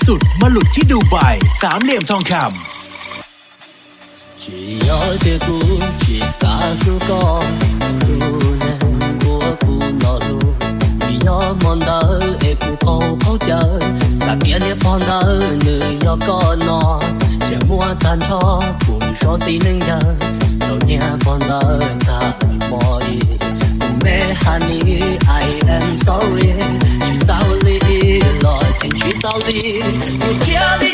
สุดมาหลุดที่ดูไบ สามเหลี่ยมทองคำ Tsis yog tias kuv tsis xav hlub koj, hlub neeg ua kuv hnov hlub. Vim yog hmo ntawd es kuv qaug qaug cawv, xav tias niag pog ntawd nws yog koj no, thiaj muab tag nrho kuv zov txiv neej yawg rau niag pog ntawd tag hmo ib. Kuv me honey, I am sorry, tsis xav ua li los cheem tsis tau li, kuv thiaj li